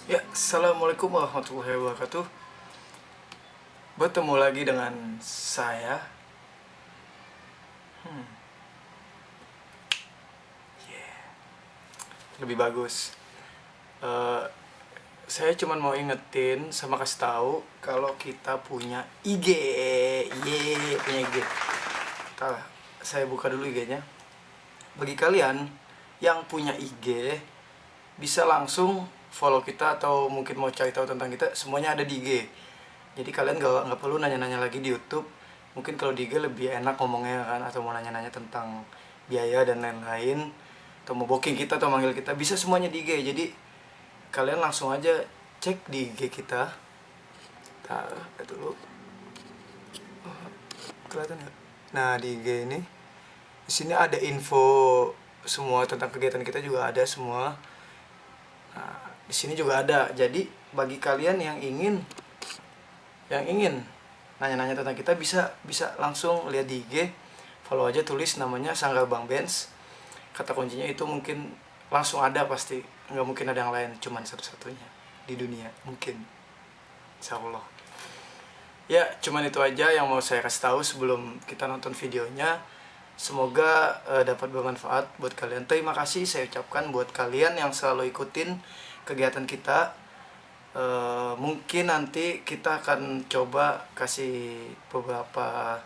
Ya, assalamualaikum warahmatullahi wabarakatuh. Bertemu lagi dengan saya. Lebih bagus. Eh, saya cuman mau ingetin sama kasih tahu kalau kita punya IG. Punya IG. Ntar, saya buka dulu IG-nya. Bagi kalian yang punya IG, bisa langsung follow kita atau mungkin mau cari tahu tentang kita, semuanya ada di IG. Jadi kalian nggak perlu nanya-nanya lagi di YouTube. Mungkin kalau di IG lebih enak ngomongnya kan, atau mau nanya-nanya tentang biaya dan lain-lain, atau mau booking kita atau manggil kita, bisa semuanya di IG. Jadi kalian langsung aja cek di IG kita. Lihat dulu. Kelihatan nggak? Nah, di IG ini, di sini ada info semua tentang kegiatan kita juga ada semua. Nah, di sini juga ada. Jadi bagi kalian yang ingin nanya-nanya tentang kita, bisa langsung lihat di IG, follow aja, tulis namanya Sanggar Bang Benz. Kata kuncinya itu mungkin langsung ada, pasti nggak mungkin ada yang lain, cuman satu-satunya di dunia mungkin, insya Allah. Ya, cuman itu aja yang mau saya kasih tahu sebelum kita nonton videonya. Semoga dapat bermanfaat buat kalian. Terima kasih saya ucapkan buat kalian yang selalu ikutin kegiatan kita. Mungkin nanti kita akan coba kasih beberapa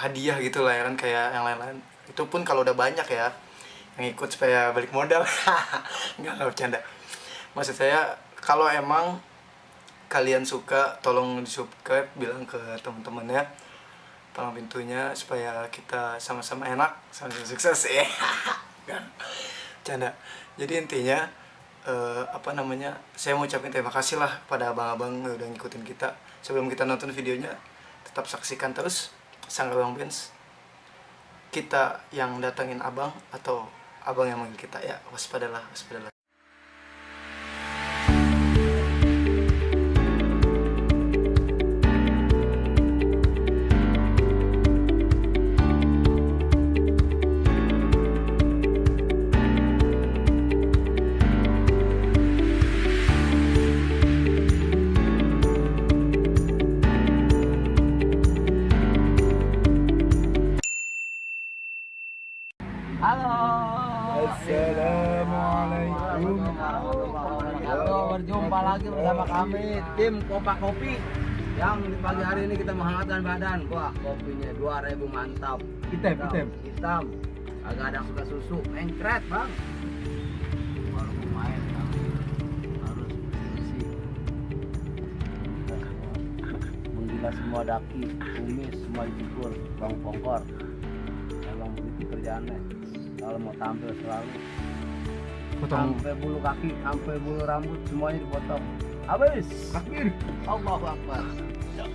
hadiah gitu lah ya kan, kayak yang lain-lain. Itu pun kalau udah banyak ya yang ikut, supaya balik modal. Nggak bercanda. Maksud saya, kalau emang kalian suka, tolong di subscribe, bilang ke teman-temannya, palang pintunya, supaya kita sama-sama enak, sama-sama sukses ya. Canda. Jadi intinya saya mau ucapin terima kasih lah pada abang-abang yang udah ngikutin kita. Sebelum kita nonton videonya, tetap saksikan terus Sanggar Bang Benz. Kita yang datangin abang atau abang yang manggil kita, ya waspadalah. Halo. Assalamualaikum. Berjumpa lagi bersama kami tim Kopak Kopi yang di pagi hari ini kita menghangatkan badan. Wah, kopinya 2000 mantap. Hitam. Agak ada yang suka susu, engkret bang. Baru main kami harus bersih. Menggila semua daki, kumis semua dicukur, bang pongkor. Emang begitu kerjaannya. Kalau mau tampil selalu sampai bulu kaki, sampai bulu rambut semuanya dipotong. Habis. Takbir. Allahu Akbar. Udah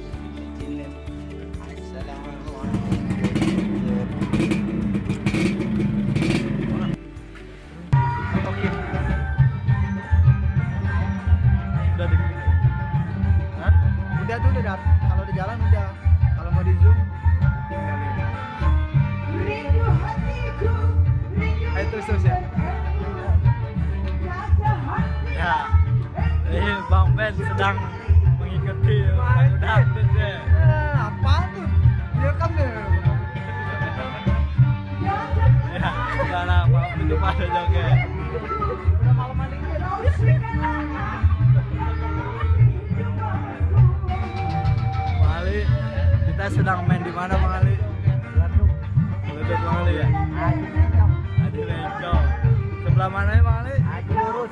tuh, udah. Kalau di jalan udah. Kalau mau di zoom, ayo terus ya. Ya, ini Bang Ben sedang mengikuti update ya. Apaan tuh? Dia kan ya. Ya, udah lah, Bang itu pada joget. Udah malam mandi. Bang Ali, kita sedang main di mana Bang Ali? Leduk Bang Ali ya? Adi Lencong. Sebelah mana ya Bang Ali? Lurus.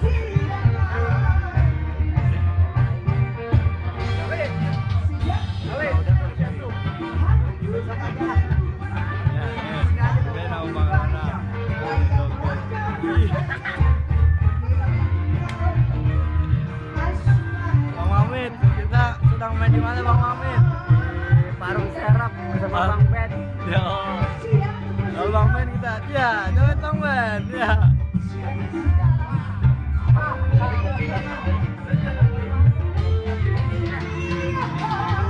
Ya, nama Bang Ana. Bang Mamit, kita sedang main di mana Bang Mamit? Di Parung Serap bersama Bang Ben. Ya, kalau Bang Ben kita, ya, jangan Bang Ben, ya.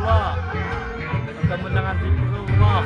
Allah, ketemu dengan Zikrullah.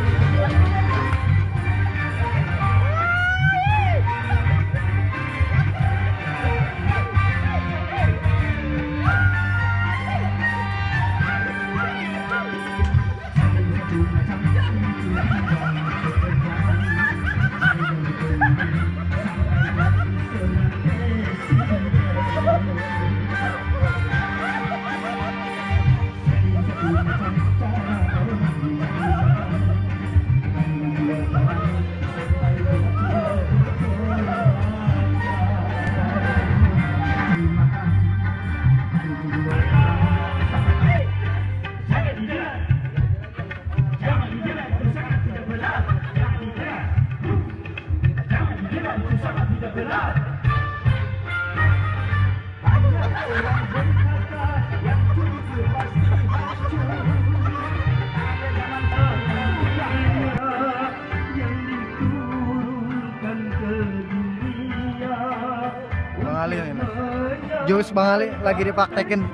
Jus Bang Ali lagi dipraktekin.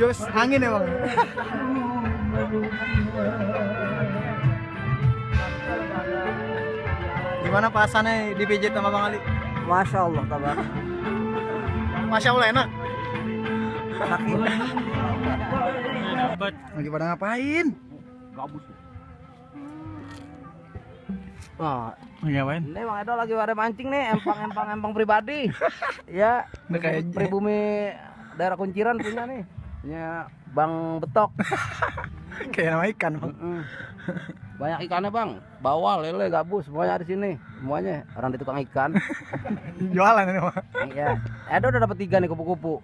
Jus angin ya Bang. Gimana perasaannya dipijit sama Bang Ali? Masya Allah, kabar. Masya Allah enak. Sakit. Lagi pada ngapain? Gabus. Wah, Lagi ngapain? ini Bang Edo lagi pada mancing nih, empang pribadi. Ya, Udah kayak pribumi daerah Kunciran punya nih. Punya Bang Betok. kayak nama ikan Bang. Banyak ikannya Bang, bawal, lele, gabus, semuanya ada di sini. Semuanya orang di tukang ikan. Jualan ini Bang. Ya, Edo udah dapat 3 nih kupu-kupu.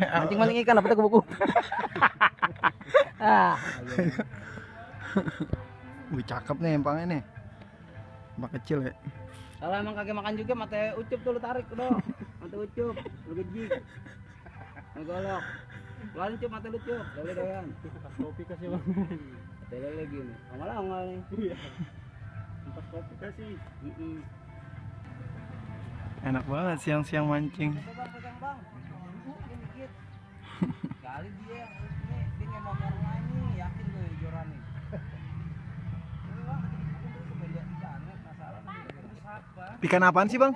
Mancing ikan dapetnya kupu-kupu. Ah, Wih cakep nih empangnya nih. Empang kecil ya. kalau emang kagak makan juga mata ucup tuh lu tarik tuh. Mata ucup, lu gejik. Ngolok. Keluarin cup mata lu cup, lele doyan. Kopi kasih Bang. Mata lele gini. Ongol-ongol nih. Iya. Empat kopi kasih. Enak banget siang-siang mancing. Coba pegang Bang. Dikit. Kali dia yang ini dia ngomong orang lain nih, yakin gue joran nih. Ikan apaan sih Bang?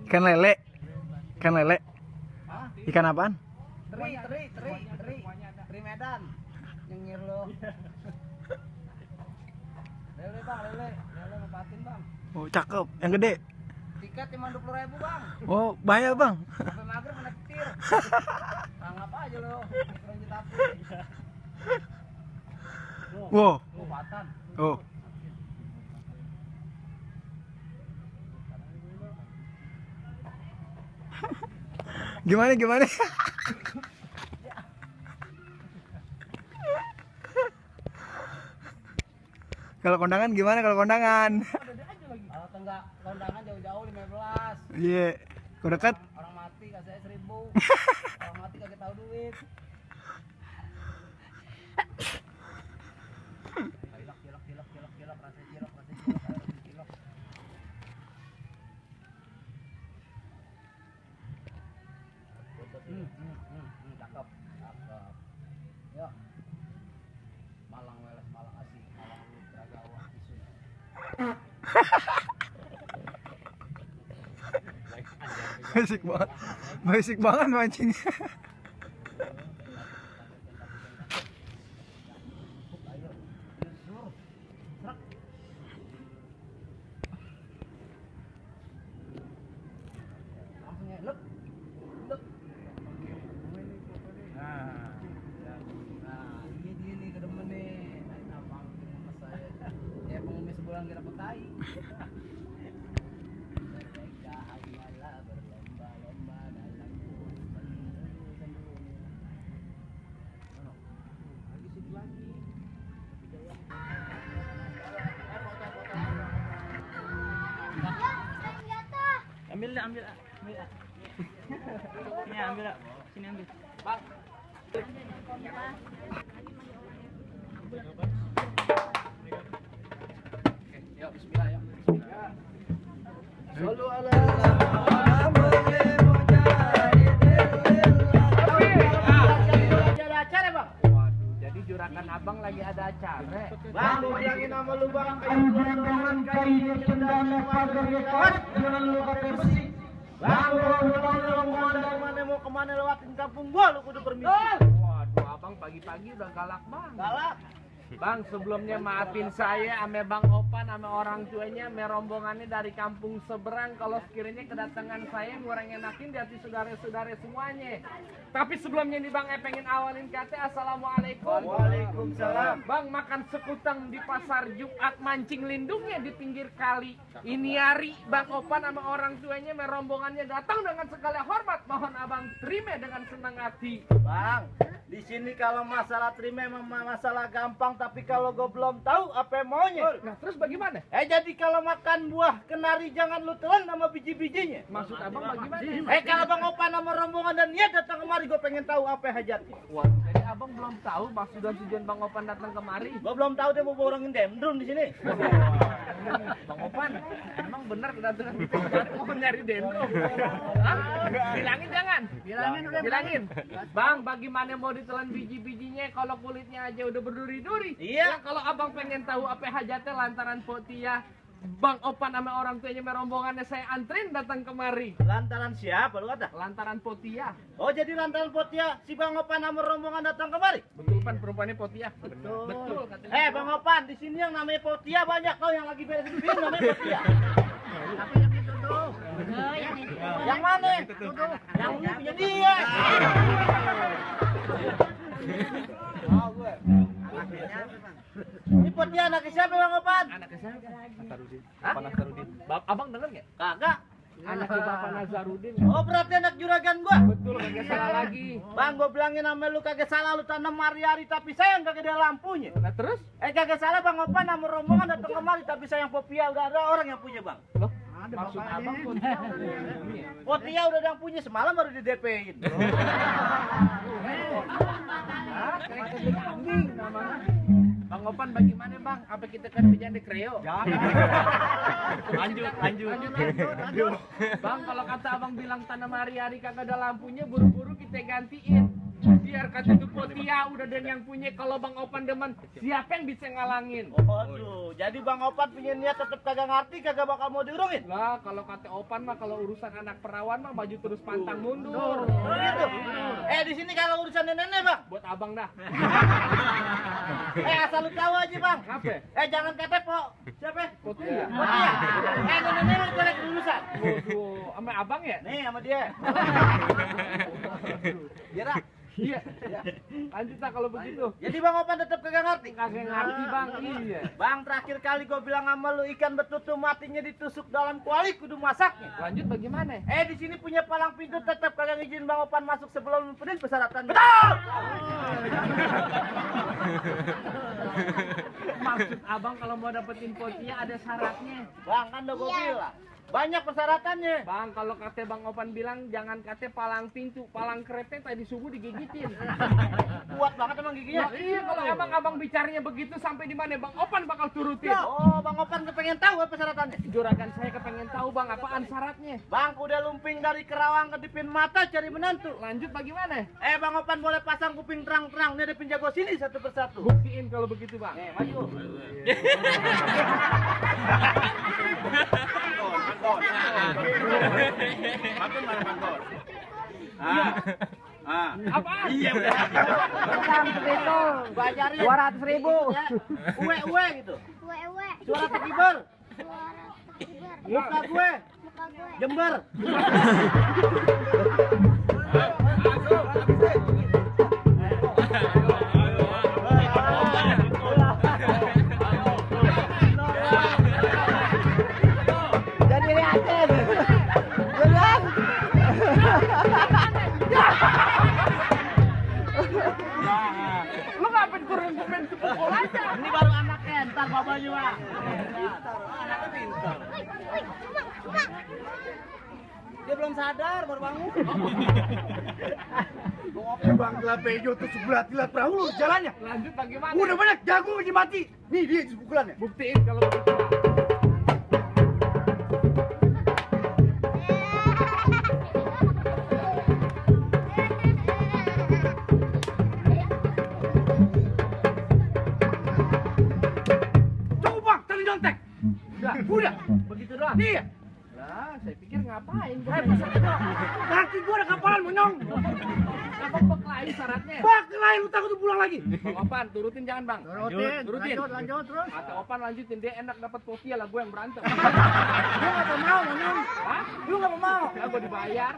Ikan lele. Ikan lele. Ikan apaan? Teri Medan. Nyengir lo. Lele Bang, lele ngepatin Bang. Oh cakep, yang gede. Tiket cuma 20.000 Bang. Oh bayar Bang. Sampai mager kena petir. Tanggap aja lo. Keranjit api. Wow. Patan. Oh. Gimana? Kalau kondangan gimana kalau kondangan? Kalau enggak kondangan jauh-jauh 15. Iya. Kau dekat? Orang mati kasih saya 1.000. Orang mati kagak tahu duit. Cilok, rasa cilok. Cakep. Yuk. Malang Weles, Malang Asih, Malang Tragawa, Isun. Basic banget mancingnya. Langsung ya, lep. Nah, ini dia nih kedemen nih. Nah, Bang, sama saya. Ya pengemis sebulan kira petai. Berlomba-lomba dalam urusan dunia. Lagi situ lagi. Ambil. Ini ambil. Sini ambil. Bang. Oke, yuk bismillah ya. Sallu ala acara Bang. Waduh, jadi juragan Abang lagi ada acara. Bang, lu bilangin nama lu Bang, kayu dongan kayu cendana pagar kawan, jangan lu pakai besi. Bang, mana mau kemana lewatin kampung gua lu kudu permisi. Waduh, Abang pagi-pagi udah galak Bang. Galak. Bang, sebelumnya maafin saya ame Bang Opan ame orang tuanya ame rombongannya dari kampung seberang kalau sekiranya kedatangan saya kurang enakin di hati saudara-saudara semuanya. Tapi sebelumnya nih Bang pengen awalin kata assalamualaikum. Waalaikumsalam. Bang, makan sekutang di pasar Jumat mancing lindungnya di pinggir kali. Ini hari Bang Opan sama orang tuanya ame rombongannya datang dengan segala hormat. Mohon Abang terima dengan senang hati. Bang, Di sini kalau masalah terima memang masalah gampang, tapi kalau gue belum tahu apa yang maunya. Nah, terus bagaimana? Jadi kalau makan buah kenari jangan lu telan sama biji-bijinya. Maksud abang bagaimana? Kalau Bang Opan sama rombongan dan niat datang kemari, gue pengen tahu apa hajatnya. Waduh, jadi abang belum tahu maksud dan tujuan Bang Opan datang kemari. Gue belum tahu dia mau borongin dendron di sini. Bang Opan, emang benar kedatangan kita kemarin mau nyari dendro? Hah? Bilangin jangan. Bilangin. Bang, bagaimana mau ditelan biji-bijinya kalau kulitnya aja udah berduri-duri? Iya. Ya, kalau abang pengen tahu apa hajatnya lantaran Potia, Bang Opan sama orang tuanya sama rombongannya saya antrin datang kemari. Lantaran siapa lu kata? Lantaran Potia. Oh, jadi lantaran Potia si Bang Opan sama rombongan datang kemari? Betul kan perempuannya Potia? Betul katanya. Bang Opan, di sini yang namanya Potia banyak. Kau yang lagi beres itu namanya Potia. Apa yang itu tuh? Yang mana? Yang ini punya dia. Ini Potia anaknya siapa Bang Opan? Anaknya siapa? Nasarudin. Hah? Apa Nasarudin? Abang denger nggak? Kagak. Anaknya Bapak Nazarudin. Oh, berarti anak juragan gua. Betul, kagak salah lagi. Bang, gua bilangin sama lu kagak salah lu tanam hari-hari tapi sayang kagak ada lampunya. Nah terus? Kagak salah Bang Opan sama rombongan datang kemari tapi sayang Potia udah ada orang yang punya, Bang. Loh? Maksud abang Potia udah punya. Potia udah ada yang punya semalam baru di DP-in. Bang Opan bagaimana bang? Apa kita kan berjanda kreo? Lanjut. Bang, kalau kata abang bilang tanam hari-hari kagak ada lampunya, buru-buru kita gantiin. Biar kata itu Potia udah ada yang punya. Kalau Bang Opan demen, siapa yang bisa ngalangin? Waduh, jadi Bang Opan punya niat tetap kagak ngerti, kagak bakal mau diurungin. Lah, kalau kata Opan mah kalau urusan anak perawan mah maju terus pantang mundur. Begitu. Di sini kalau urusan nenek, Bang. Buat abang dah. Asal lu tahu aja, Bang. Apa? Jangan ketek, Po. Siapa? Potia. Potia. Nenek lu kolek lulusan. Waduh, sama abang ya? Nih sama dia. Biar Iya. Lanjut lah kalau begitu. jadi Bang Opan tetap kagak ngerti. Kagak ngerti bang. Iya. Bang, terakhir kali gue bilang sama lu ikan betutu matinya ditusuk dalam kuali kudu masaknya. Lanjut bagaimana? Di sini punya palang pintu tetap kagak ngizin Bang Opan masuk sebelum memperin persyaratan. Betul. Maksud abang kalau mau dapetin Potia ada syaratnya. Bang, kan udah gue bilang. Banyak persyaratannya. Bang, kalau kata Bang Opan bilang jangan kata palang pintu, palang kereta tadi subuh digigitin. Kuat banget emang giginya. Nah, iya kalau abang bicaranya begitu sampai di mana Bang Opan bakal turutin. Oh, Bang Opan kepengen tahu apa persyaratannya? Juragan saya kepengen tahu Bang apaan syaratnya. Bang, udah lumping dari Kerawang ke Dipin Mata cari menantu. Lanjut bagaimana? Bang Opan boleh pasang kuping terang-terang nih ada penjago sini satu persatu. Buktiin kalau begitu Bang. Maju. Makan mana mangkor? Apaan? Iya udah. Itu bayarin 200.000. Uwe gitu. Wewe, Suara tekiber. suara kibar, Muka gue. muka gue. Jember. Jadi liatin. Beneran. Lu ngapain kurang komen ke pukul aja? Ini baru anaknya, ntar bapaknya Pak. Dia belum sadar, baru bangun. Bang Glapejo tuh sebelah tilat perahu lu jalannya. Lanjut bagaimana? Udah banyak jago aja mati. Nih dia pukulannya. Buktiin kalau begitu. Coba bang, tali nyontek. Udah. Begitu doang. Iya. Lah, saya pikir ngapain? Kaki gua ada kapalan monyong. Abang beklain syaratnya. Bak lain lu takut pulang lagi. Bang Opan, turutin jangan bang. Turutin. Lanjut terus. Kata Opan lanjutin, dia enak dapat Potia lah, gue yang berantem. Lu nggak mau monyong. Hah? Lu nggak mau. Ya gue dibayar.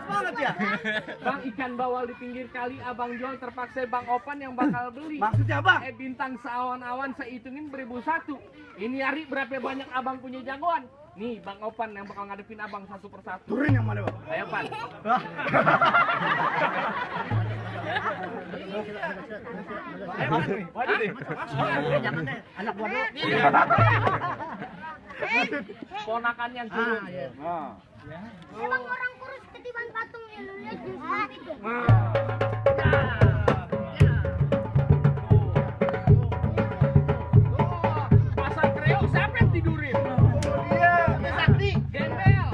Banget ya. Bang, ikan bawal di pinggir kali abang jual terpaksa Bang Opan yang bakal beli. Maksudnya apa? Bintang seawan-awan saya hitungin 1001. Ini hari berapa banyak abang punya jagoan? Nih Bang Opan yang bakal ngadepin abang satu persatu. Turin yang mana bang? Ayo Pan. Waduh nih. Jangan deh, anak gua dulu. Ponakan yang turun. Emang orang kurus ketiban patung ya, lu lihat gitu. Pasar kreo siapa yang tidurin? Dia. Sakti. Gembel.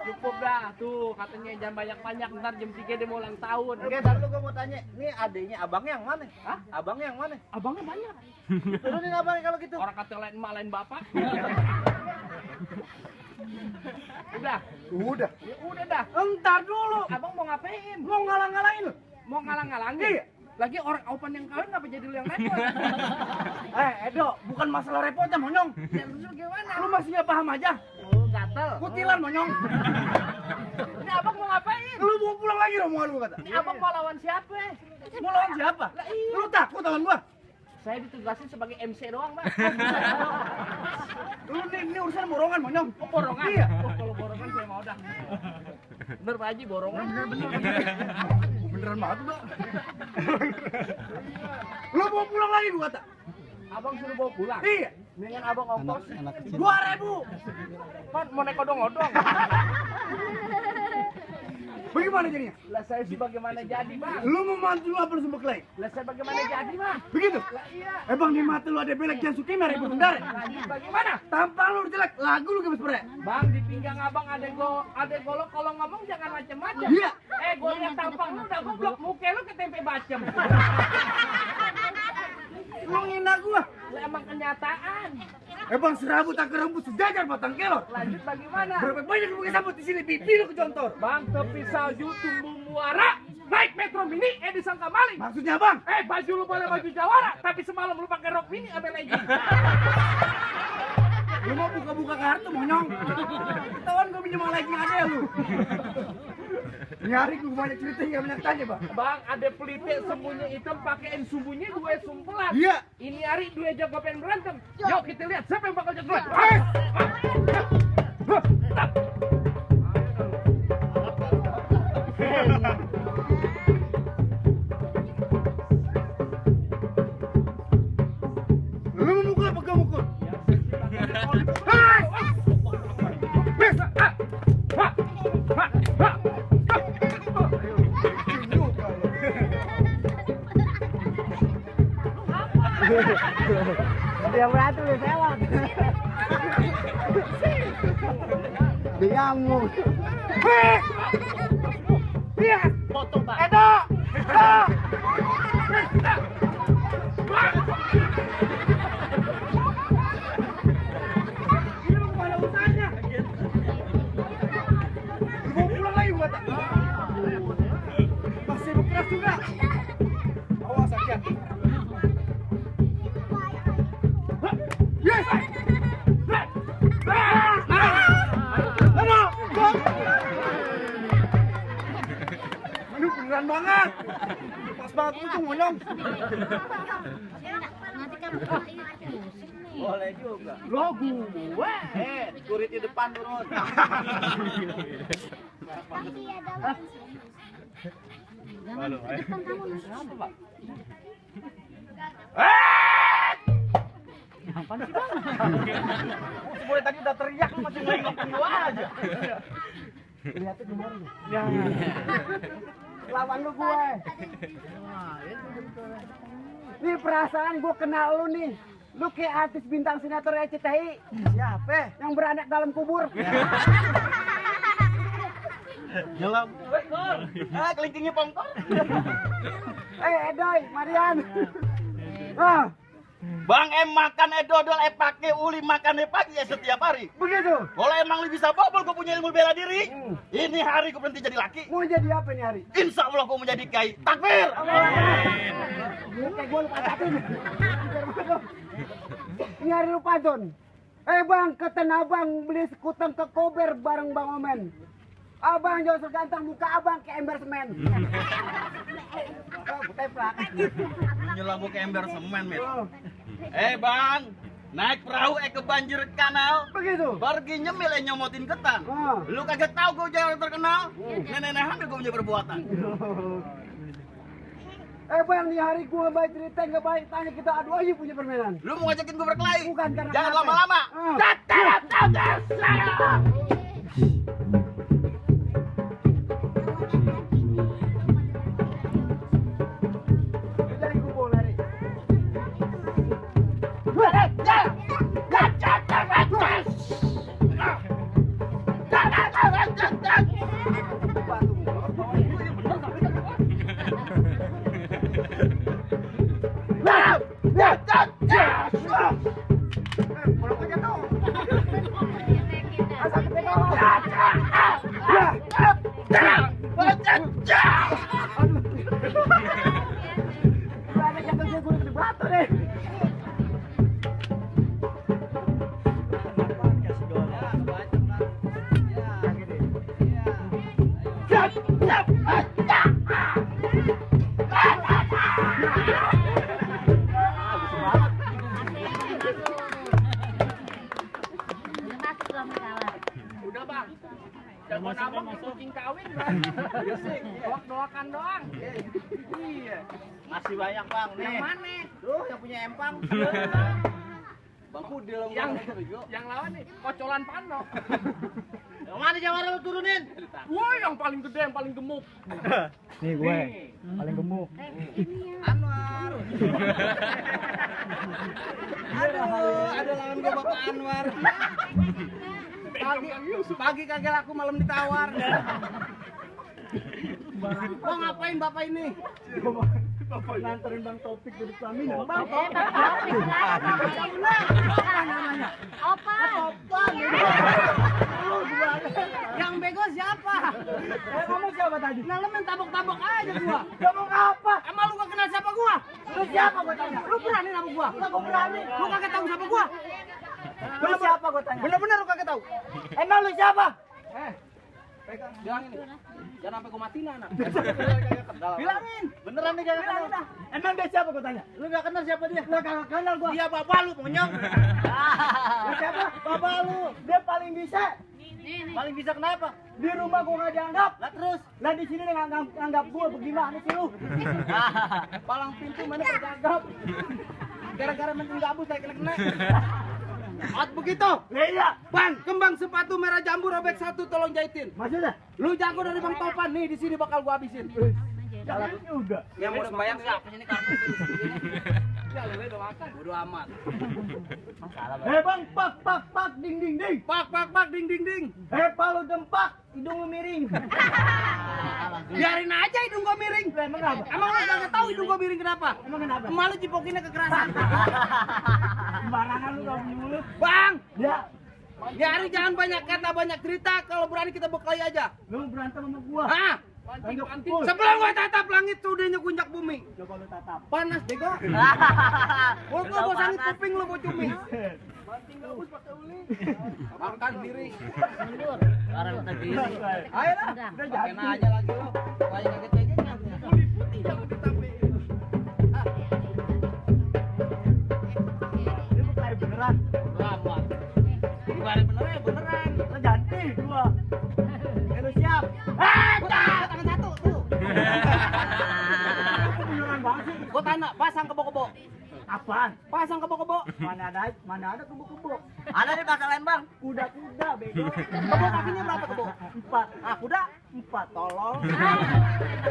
Cukup dah tuh katanya jangan banyak-banyak ntar jam 3 dia mau ulang tahun. Oke, ntar lu gua mau tanya, ini adenya abangnya yang mana? Hah? Abangnya yang mana? Abangnya banyak. Turunin abangnya kalau gitu. Orang kata lain emak lain bapak. Udah. Ya udah dah. Entar dulu. Abang mau ngapain? Mau ngalang-ngalangin lu. Mau ngalang-ngalangin? Iya. Lagi orang open yang kawin ngapa jadi lu yang repot? Edo, bukan masalah repotnya, Monyong. Ya lu gimana? Lu masih nggak paham aja. Oh, gatel. Kutilan, Monyong. Ini abang mau ngapain? Lu mau pulang lagi rombongan lu kata. Ini abang mau lawan siapa? Mau lawan siapa? Lah iya. Lu takut lawan gua? Saya ditugasin sebagai MC doang, Bang. Lu ini urusan borongan, Monyong. Oh, borongan? Iya. Oh, kalau borongan saya mau dah. Bener Pak Haji, borongan. Bener. Beneran banget tuh, Bang. Lu mau pulang lagi gua kata. Abang suruh bawa pulang. Iya. Mendingan abang ongkos 2.000. kan mau naik odong-odong. Bagaimana jadinya? Lah saya sih bagaimana jadi, Bang? Lu mau mantu lu apa lu sembek lagi? Lah saya bagaimana jadi, Bang? Begitu? Lah iya. Bang di mata lu ada belek jangan suki merek bentar. Lanjut bagaimana? Tampang lu jelek, lagu lu gemes pere. Bang, di pinggang abang ada golok, kalau ngomong jangan macem-macem. Iya. Gue lihat tampang lu udah goblok, muka lu ketempe bacem. Lu ngina gua. Lah emang kenyataan. Bang serabut tak rambut sejajar batang kelor. Lanjut bagaimana? Berapa banyak lu pakai sabut di sini pipi lu kecontor. Bang, tepi salju tumbuh muara. Naik Metro Mini, disangka maling. Maksudnya bang? Baju lu boleh baju jawara, tapi semalam lu pakai rok mini ambil legging. Lu mau buka-buka kartu Monyong? Ketahuan gua minjem lagi ada ya lu. Ini hari gua banyak cerita nggak banyak tanya bang. Bang, ada pelite sembunyi hitam pakein sumbunya 2 sumpelan. Iya. Ini hari 2 jago pengen berantem. Yuk kita lihat siapa yang bakal jago. Lu mau mukul apa gak mukul? Dia beratur di sewot. Dia ngamuk. Potong, Bang. Edo! Ini lu kemana usahanya? Lu mau pulang lagi gua tak? Masih bekeras juga. Awas hati-hati. Yes! Aduh, beneran banget. Pas banget itu Monyong. Nanti kan pusing nih. Boleh juga. Lo gue. Security depan turun. Tapi ada langsung. Jangan ke depan kamu nih. Apaan sih, Bang? Boleh tadi udah teriak lu masih ngelingok gua aja. Lihatnya gimana nih? Ya. Lawan lu gue. Nih perasaan gue kenal lu nih. Lu kayak artis bintang sinetron RCTI. Siapa? Yang beranak dalam kubur. Nyelam. Kelingkingnya pongkor. Edoy, Marian. Ah, Bang makan dodol pakai uli makan pagi ya setiap hari. begitu. Kalau emang lu bisa bobol gua punya ilmu bela diri. Ini hari gua berhenti jadi laki. Mau jadi apa nih hari? Insya Allah gua menjadi kiai. Takbir. Kayak gue lupa satu nih. Ini hari lupa Don. Bang, ke Tanah Abang beli sekutang ke Kober bareng Bang Omen. Abang Joseph ganteng, muka abang kayak ember semen. Oh, kuteplak. Nyelabu ke ember semen, Mit. Bang, naik perahu ke banjir kanal. Begitu. Pergi nyemil nyomotin ketan. Oh. Lu kagak tahu gue jalan terkenal. Nenek hamil gue punya perbuatan. Bang, di hari gua nggak baik cerita, nggak baik tanya, kita adu aja punya permainan. Lu mau ngajakin gue berkelahi? Bukan karena Jangan apa. lama-lama. Dari gua lari. Udah bang, jagoan abang kucing kawin bang. Doakan doang. Iya. Masih banyak, Bang. Nih. Yang mana? Tuh, yang punya empang. Bang Kudel Yang lawan nih, kocolan pano. Yang mana jawara lu turunin? Woi, yang paling gede, yang paling gemuk. Nih gue paling gemuk. Anwar. Aduh, ada lawan gue Bapak Anwar. Pagi kagak laku, malam ditawar. Mau ngapain Bapak ini? Nganterin Bang Topik dari pelaminan. Bang Topik Opa. Yang bego siapa? Kamu siapa tadi? Nah, lu main tabok-tabok aja gua. Kamu apa? Emang lu gak kenal siapa gua? Lu siapa gua tanya? Lu berani nabok gua? Aku berani. Lu kagak tahu siapa gua? Lu siapa gua tanya? Bener-bener lu kagak tahu? Emang lu siapa? Bilangin nih. Jangan sampai gua matiin anak. Bilangin. Beneran nih kagak kenal. Emang dia siapa gua tanya? Lu gak kenal siapa dia? Lu kagak kenal gua. Dia bapak lu, monyong. Lu siapa? Bapak lu. Dia paling bisa. Paling bisa kenapa? Di rumah gua nggak dianggap. Lah terus? Lah di sini dia nganggap gua bagaimana sih lu? Palang pintu mana tergagap. Gara-gara main gabus saya kena. At begitu. Iya. Bang, kembang sepatu merah jambu robek 1 tolong jahitin. Maksudnya? Lu jago dari Bang Topan nih, di sini bakal gua habisin. Jalan juga. Yang mau sembayang siapa sini kartu? Ya lu udah makan. Bodo amat. Bang, pak ding ding ding. Pak ding ding ding. Palu dempak, hidung lu miring. Biarin aja hidung gua miring. Emang kenapa? Emang lu enggak tahu hidung gua miring kenapa? Emang kenapa? Emak lu cipokinnya kekerasan. Sembarangan lu kalau mulut. Bang, Ya, Nyari jangan banyak kata, banyak cerita. Kalau berani kita berkelahi aja. lu berantem sama gua. Hah? Pancing. Sebelum gua tatap langit sudahnya kunjak bumi. Coba lu tatap. Panas bego. Gua bosan kuping lu bocumi. Banting gabus pakai uli. Makan diri. Mundur. Karena kita diri. Ayo lah. Udah Pakai jadi. aja lagi lu. Kayak kaget-kagetnya. Kulit putih jangan ditampil. Ini bukan kayak beneran. Lama. Ibarat beneran ya beneran. Lu ganti gua. Lu siap. Tangan satu tuh. Itu beneran banget sih. Gua tanya, pasang kebo-kebo. Apaan? Pasang kebo-kebo. Mana ada kebo-kebo. Ada di pasar Lembang. Kuda-kuda bego. Kebo kakinya berapa kebo? 4. Ah, kuda. 4 tolong. Ah.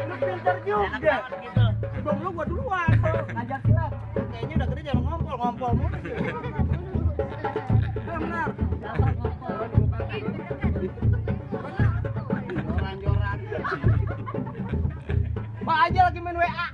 Lu pintar juga. Belum lu gua duluan. Ngajar silat. Kayaknya udah gede jangan ngompol mulu. Benar. Joran-joran. Pak aja lagi main WA.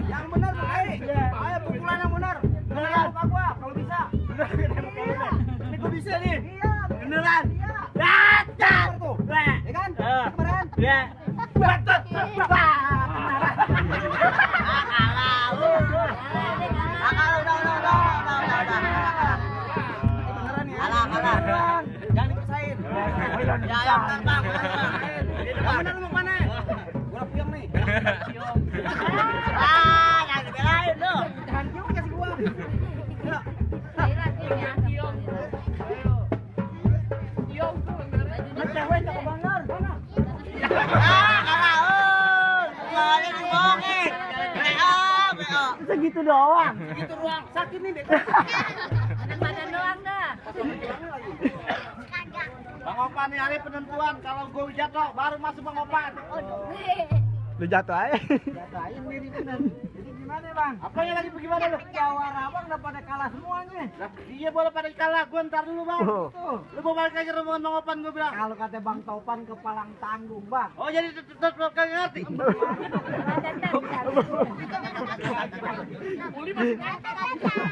Yang benar, ayo pukulan yang benar. Benar muka gua kalau bisa. Bang. Mana lu mau mana? Gua puyeng nih. Ah, jangan dibelain lu. Jangan cium kasih gua. Cewek tak kebangar, mana? Segitu doang. Segitu ruang. Sakit nih, Dek. Badan doang dah. Bang Opan nih hari penentuan. Kalau gue jatuh baru masuk Bang Opan. Lu jatuh aja. Jatuhin diri bener. Jadi gimana Bang? Apanya lagi bagaimana lu? Jawara Bang udah pada kalah semuanya. Lah, iya boleh pada kalah. Gue ntar dulu Bang. Tuh. Lu mau balik lagi rombongan Bang Opan gue bilang. Kalau kata Bang Topan kepalang tanggung Bang. Oh jadi tetap kagak ngerti.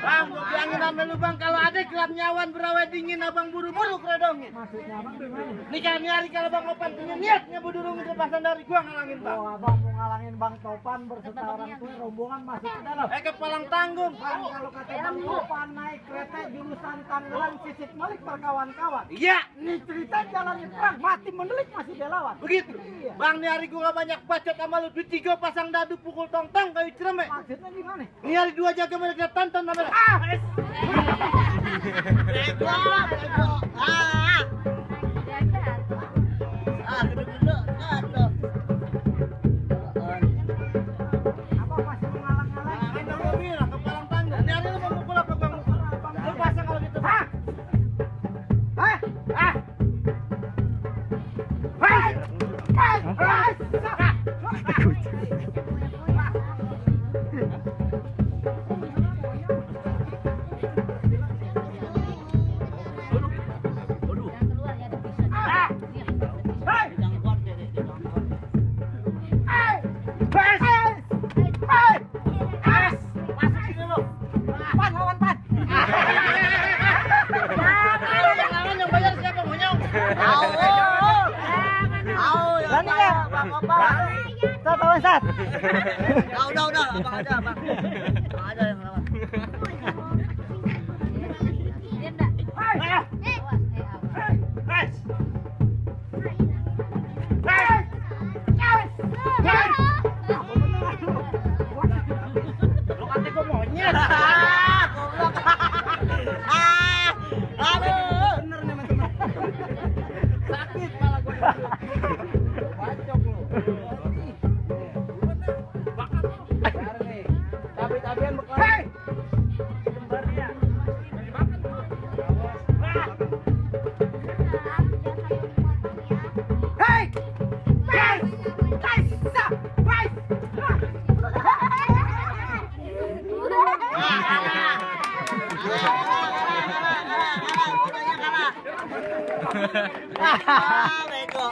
Bang, gue bilangin sama lu Bang, kalau ada gelap nyawan berawet dingin, abang buru-buru keredongin. Maksudnya Bang gimana? Nikah hari kalau Bang Opan punya niat ngebudurungin lepasan dari gua ngalangin Bang. Oh, Abang mau ngalangin Bang Topan berserta orang tua rombongan masuk ke dalam. Kepalang tanggung. Bang, kalau kata Bang Topan naik kereta jurusan Tangerang Sisik Malik berkawan-kawan. Iya. Ini cerita jalannya perang, mati mendelik masih dilawan. Begitu. Iya. Bang, nih hari gua gak banyak bacot sama lu, duit 3 pasang dadu pukul tong-tong kayu ceremek. Maksudnya gimana? Ini hari 2 jaga mereka tonton namanya. Ah! Bego. Ah! Gede-gede, aduh. Apa masih ngalang-ngalang? Kan udah bilang kepalang tanggung. Ini hari lu mau mukul apa Bang? Lu pasang kalau gitu. Hah? Hah? Ah! Udah, abang aja, abang. Abang aja yang lawan. Lu kata gua monyet. Goblok. Aduh. Bener nih, teman-teman. Sakit malah gua. Bacok lu. Tapi-tapian bekal. Hei! Kembarnya. Hei! Guys! Guys! Guys! Kalah. Bego.